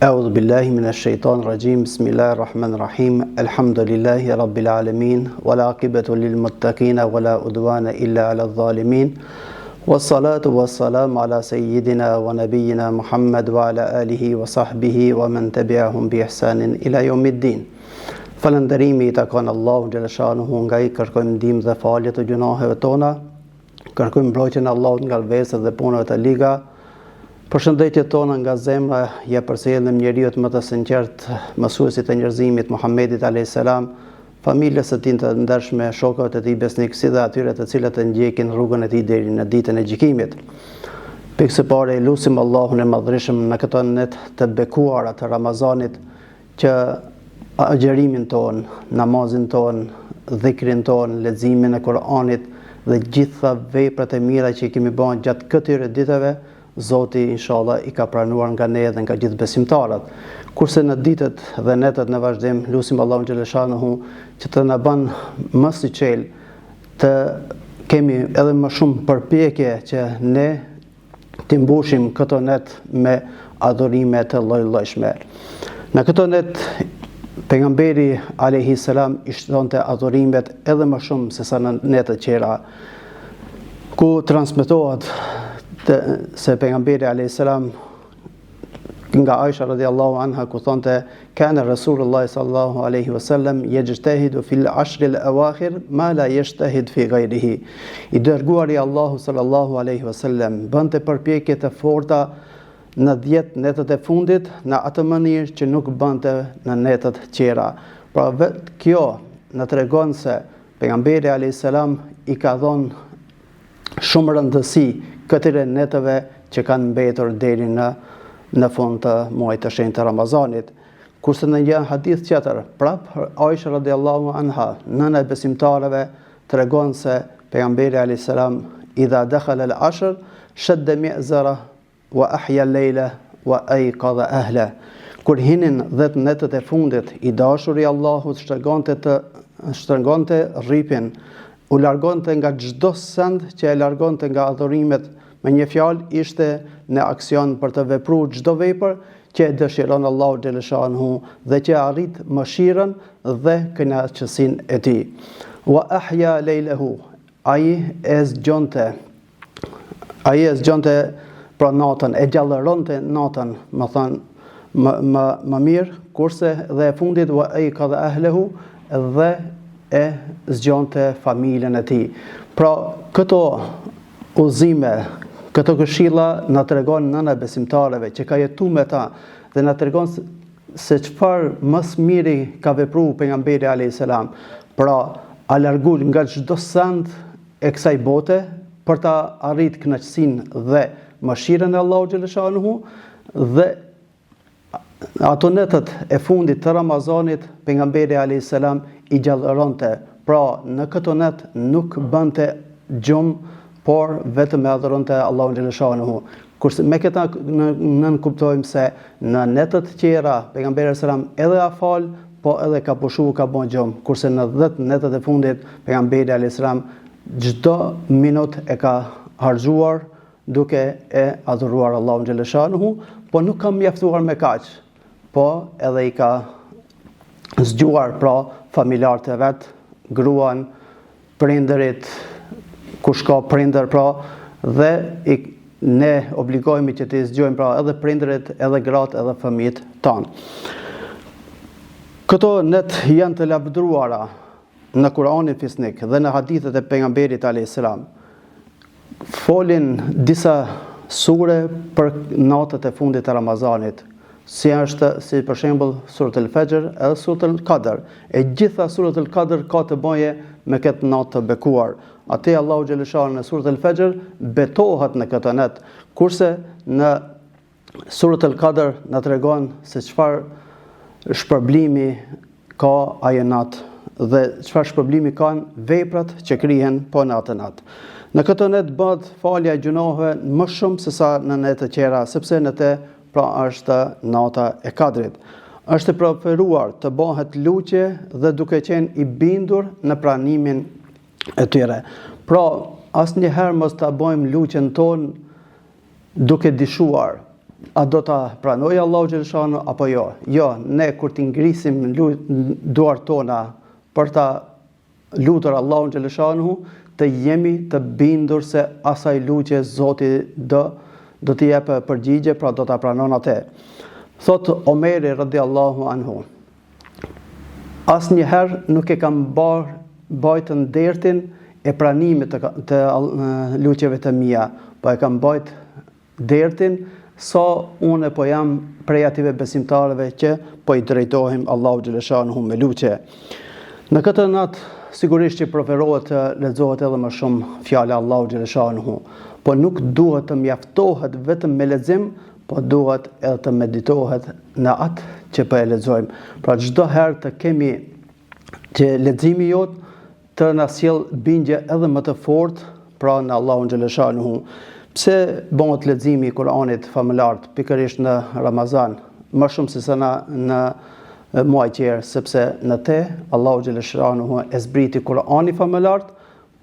أعوذ بالله من الشيطان الرجيم بسم الله الرحمن الرحيم الحمد لله رب العالمين والعاقبة للمتقين ولا عدوان إلا على الظالمين والصلاة والسلام على سيدنا ونبينا محمد وعلى آله وصحبه ومن تبعهم بإحسان إلى يوم الدين Falënderimi i takon Allahut xheleshanuhu nga i kërkojmë ndihmë dhe falje të gjynaheve tona Kërkojmë mbrojtjen e Allahut nga veset dhe punëve të liga. Përshëndetjet tona nga zemra ia përcjellim njeriut më të sinqertë, mësuesit të njerëzimit Muhammedit alayhis salam, familjes së tij të ndershme, shokëve të tij besnikë, si dhe atyre të cilët e ndjekin rrugën e tij deri në ditën e gjykimit. Pikë së pari e lusim Allahun e Madhërishëm në këto net të bekuara të Ramazanit, që agjërimin tonë, namazin tonë, dhikrin tonë, leximin e Kur'anit dhe gjitha veprat e mira që i kemi bërë gjatë këtyre ditëve, Zoti inshallah i ka pranuar nga ne dhe nga gjithë besimtarët. Kurse në ditët dhe netët në vazhdim, lusim Allahun xheleshanuhu që të na bën më syçelë të kemi edhe më shumë përpjekje që ne t'i mbushim këto net me adhurime të lloj-llojshme. Në këto net pejgamberi alayhi salam i shtonte adhurimet edhe më shumë se sa në netët tjera. Ku transmetohet të, se pejgamberi alayhi salam nga Aisha radiallahu anha ku thonte kana Rasulullah sallallahu alaihi wasallam yajtahidu fil ashr al awakhir ma la yajtahid fi ghayrihi. I dërguari i Allahut sallallahu alaihi wasallam bënte përpjekje të forta në 10 netët e fundit në atë mënyrë që nuk bënte në netët tjera. Pra vetë kjo na tregon se pejgamberi alayhis salam i ka dhënë shumë rëndësi këtyre netëve që kanë mbetur deri në në fund të muajit të shenjtë të Ramazanit. Kurse në një hadith tjetër, prap Aisha radiallahu anha, nëna e besimtarëve, tregon se pejgamberi alayhis salam idha dakhala al-ashr shadda mi'zara Wa ahya lejle wa ayqadha ahle. Kur hinin 10 netët e fundit, i dashuri i Allahut shtrëngonte të shtrëngonte rripin, u largonte nga çdo send që e largonte nga adhurimet, me një fjalë ishte në aksion për të vepruar çdo vepër që e dëshiron Allahu xheleshanuhu dhe që arrit mëshirën dhe kënaqësinë e tij. Wa ahya lejlehu, ai e zgjonte Ai e zgjonte pra natën, e gjallëronte natën, me thënë, më, më, më mirë, kurse dhe e fundit, wa ejkadha ehlehu, dhe e zgjonte familjen e tij. Pra, këto udhëzime, këto këshilla na tregon nëna e besimtarëve që ka jetu me ta dhe na tregon se çfarë më së miri ka vepru pejgamberi alayhis salam. Pra, a largu nga çdo send e kësaj bote për ta arrit kënaqësinë dhe mëshirën e Allahut xheleshanuhu dhe ato netët e fundit të Ramazanit pejgamberi alayhis salam i gjallëronte. Pra, në këto net nuk bënte gjumë, por vetëm e adhuronte Allahun xheleshanuhu. Kurse me këta nënkuptojmë se në netët tjera pejgamberi alayhis salam edhe a fal, po edhe ka pushu, ka bo gjumë. Kurse në 10 netët e fundit pejgamberi alayhis salam çdo minut e ka harxhuar duke e adhuruar Allahun xheleshanuhu, po nuk ka mjaftuar me kaq, po edhe i ka zgjuar pra familjarët e vet, gruan, prindërit, kush ka prindër pra, dhe i, ne obligohemi që t'i zgjojmë pra edhe prindërit, edhe gratë, edhe fëmijët tanë. Këto net janë të lavdruara në Kur'anin fisnik dhe në hadithet e pejgamberit alayhis salam. Folin disa sure për natët e fundit të Ramazanit, si është si për shembull Surat al-Fajr edhe Surat al-Qadr. E gjitha Surat al-Qadr ka të bëjë me këtë natë të bekuar. Aty Allahu xheleshanuhu në Surat al-Fajr betohet në këtë net, kurse në Surat al-Qadr na tregon se çfarë shpërblimi ka ajo natë. dhe çfarë shpërblimi kanë veprat që kryhen po në atë natë. Në këtë net bëhet falja e gjynaheve më shumë se sa në netë të tjera, sepse në te pra është nata e Kadrit. Është e preferuar të bëhet lutje dhe duke qenë i bindur në pranimin e tyre. Pra, asnjëherë mos ta bëjmë lutjen tonë duke dyshuar a do ta pranojë Allahu xheleshanuhu apo jo. Jo, ne kur t'i ngrisim duart tona për ta lutur Allahun xheleshanuhu, të jemi të bindur se asaj lutje Zoti do do t'i jepë përgjigje, pra do ta pranon atë. Thot Omeri radiallahu anhu, asnjëherë nuk e kam bar, bajtën dertin e pranimit të, të lutjeve të mia, po e kam bajt dertin sa unë po jam prej atyve besimtarëve që po i drejtohim Allahu xheleshanuhu me lutje. Në këtë natë sigurisht që preferohet të lexohet edhe më shumë fjala e Allahu xheleshanuhu, po nuk duhet të mjaftohet vetëm me lexim, po duhet edhe të meditohet në atë që po e lexojmë. Pra çdo herë të kemi që leximi jot të na sjell bindje edhe më të fortë pra në Allahun xheleshanuhu. Pse bëhet leximi i Kuranit famëlartë pikërisht në Ramazan, më shumë se sa në në muaj tjerë, sepse në te Allahu xheleshanuhu e zbriti Kuranin famëlartë,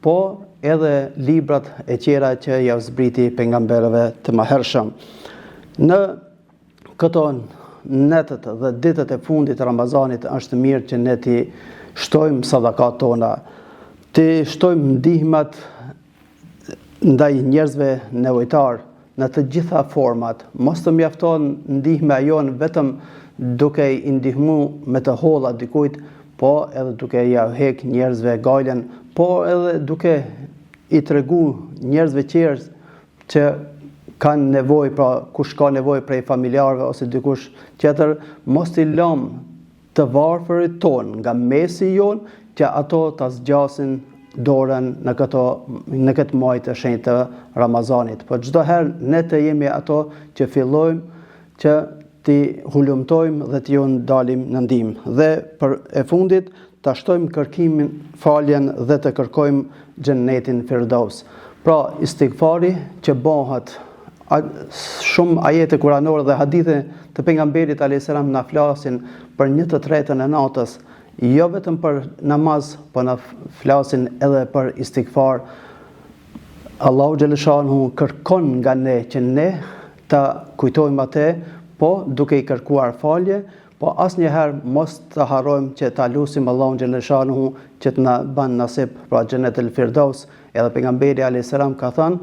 po edhe librat e tjera që ja zbriti pejgamberëve të mëhershëm. Në këto netët dhe ditët e fundit të Ramazanit është mirë që ne t'i shtojmë sadakat tona, t'i shtojmë ndihmat ndaj njerëzve nevojtar në të gjitha format. Mos të mjafton ndihma jonë vetëm duke i ndihmu me të holla dikujt, po edhe duke ja hek njerëzve gajlen, po edhe duke i tregu njerëzve tjerë që kanë nevojë, pra kush ka nevojë prej familjarëve ose dikush tjetër, mos t'i lëmë të varfërit tonë nga mesi jonë që ato ta zgjasin dorën në këto në këtë muaj të shenjtë të Ramazanit. Po çdo herë ne të jemi ato që fillojmë që t'i hulumtojmë dhe t'ju dalim në ndihmë. Dhe për e fundit, ta shtojmë kërkimin, faljen dhe të kërkojmë xhennetin Firdaus. Pra, istigfari që bëhet shumë ajete kuranore dhe hadithe të pejgamberit alayhis salam na flasin për një të tretën e natës, jo vetëm për namaz, po na flasin edhe për istigfar. Allahu xheleshanuhu kërkon nga ne që ne ta kujtojmë atë, po duke i kërkuar falje, po asnjëherë mos të harrojmë që ta lusim Allahun xheleshanuhu që të na bën nasip, pra xhenet el Firdaus, edhe pejgamberi alayhis salam ka thënë,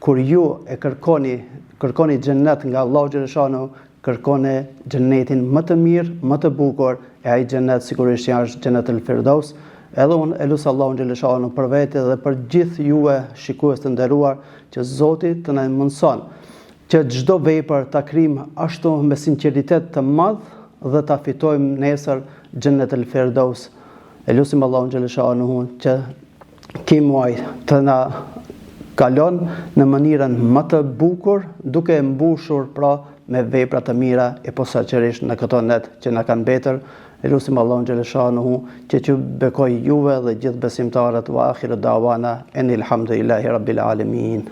kur ju e kërkoni, kërkoni xhenet nga Allahu xheleshanuhu, kërkoni xhenetin më të mirë, më të bukur, e ai xhenet sigurisht që është xhenet el Firdaus. Edhe unë e lus Allahun xheleshanuhu për vete dhe për gjithë juve shikues të nderuar që Zoti të na mundson që çdo vepër ta kryjmë ashtu me sinqeritet të madh dhe ta fitojmë nesër xhenet el Firdaus. E lusim Allahun xheleshanuhu që ky muaj të na kalon në mënyrën më të bukur, duke e mbushur pra me vepra të mira e posaçërisht në këto net që na kanë mbetur. E lusim Allahun xheleshanuhu që t'ju bekoj juve dhe gjithë besimtarët wa akhiru dawana enil hamdulillahi rabbil alamin.